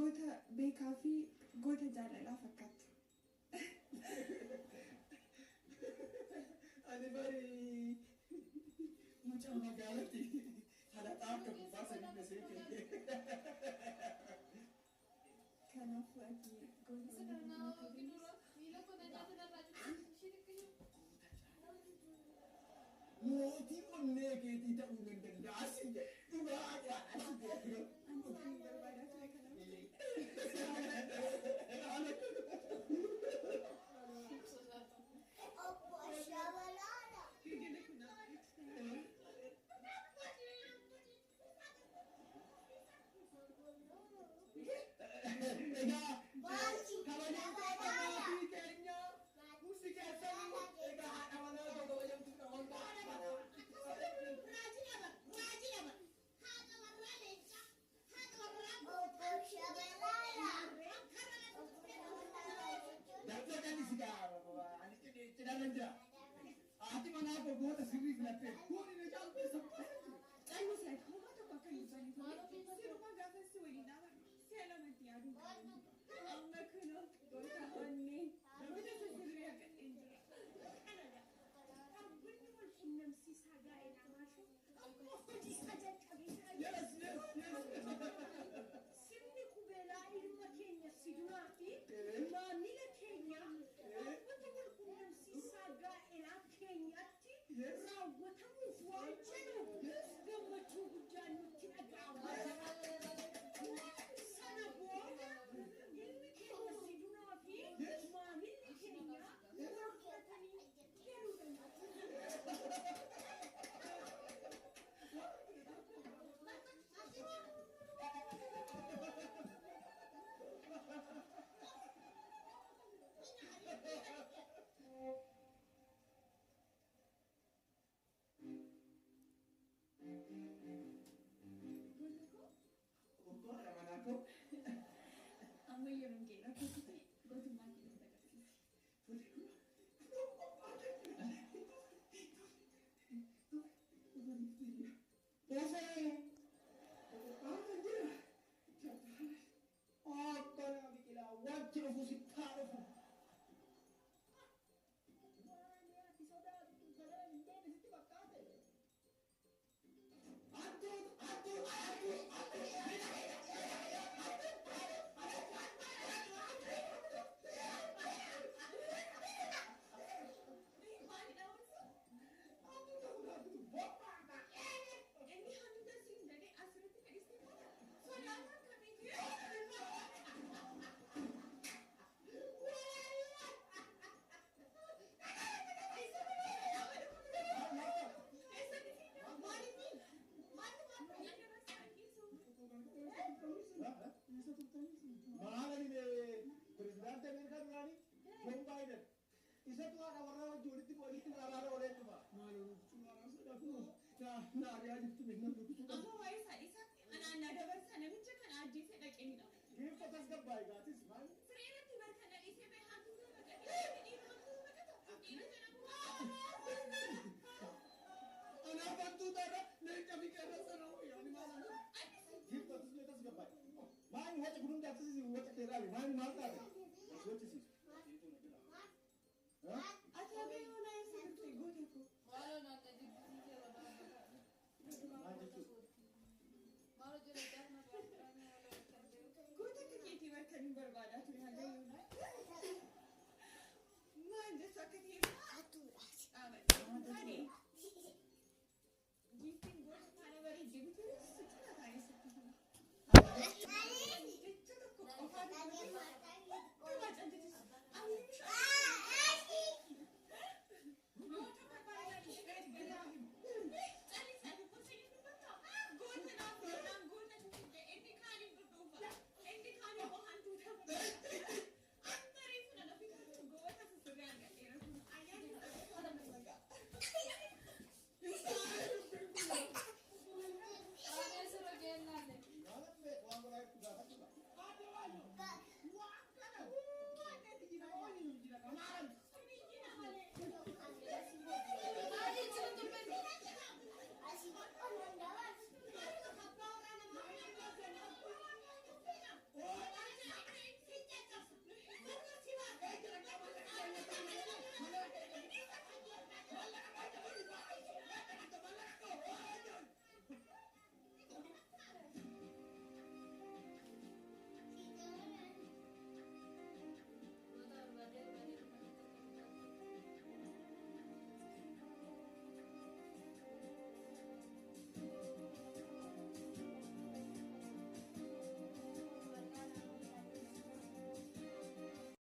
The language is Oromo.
Goota beekaa fi goota jaalalaa fakkaattu. Ani bari mucaa magaalatti halaxaa akka kubbaa sadii na seete. Kanaafuu ati goota Mootii onnee keetii ta'uu nan danda'a si jedhe. Dhugaa asi jedhe. Ani isaan barbaadaa ture kanaaf. Obbo Shabalaala. Egaa kabajamtoota maatii keenya hundi keessanuu egaa haadha manaa koo kabajamtuu Obbo Shabalaala. Darbee kan isi gaa ani cidharra jira. Haati manaa koo goota sirrii filattee kun inni caaltuu Callisii ati homaa tokko akka hin dubbanne sirumaa gaafa si waliin dhaabadhu si'a lamatti yaaduu qabu. Amma kunoo goota onnee goota isa sirrii argadheen jira. Dhaabbanni wal quunnamsiisaa gaa'elaa maashoo amma hojii isaa jalqabee jira. Yes. Sirni qubeelaa ilma keenya si duraa fi maamila keenya dhaabbata wal quunnamsiisaa gaa'elaa keenyatti raawwatamuuf waan jedhu gammachuu guddaan nutti dhaga'ama. Sana booda ilmi keenya si duraa fi maamilli keenya wal fudhatanii galuu danda'u. Goota koo Obbo haadha manaa koo. amma yeroon kee rakkoo ta'e gootummaa kee nutti agarsiisi. Akkana biqilaa wanti dhufu sittaa dhufu. Waan ati sodaattu kana hin beekne sitti fakkaate. Hattuu hattuu hattuu hattuu. Maalidha wanti? Inni hantuuta siin jedhee asirratti fedhistee booda sodaataan kamiitu. Maal ani pirezidaantii Ameerikaa duraanii Joon Baayiden isatu haadha warraa wajjin walitti walitti araara oolee dhufa. Maal naariyaa jirtu beeknan dubbisuu qabu. Amma waa'ee isaa dhiisaa anaan na dabarsaa namicha kana ajjeesee dhaqee ni dhabu. Geeffa tasgabbaa'e gaatis maal? Siree irratti barkan dhiisee ba'e hantuuta baqatee dhiira hantuuta baqata dhiira jedhamu. Anaaf hantuuta irra leenca fi qeerransa na ho'i ani maal ana? Geeffa tasgabbaa'e. Maal waca kun hundi akkasii waca dheeraa maal maal taate? Wacisiisu. Ati hagayoo na eessa turte goota koo?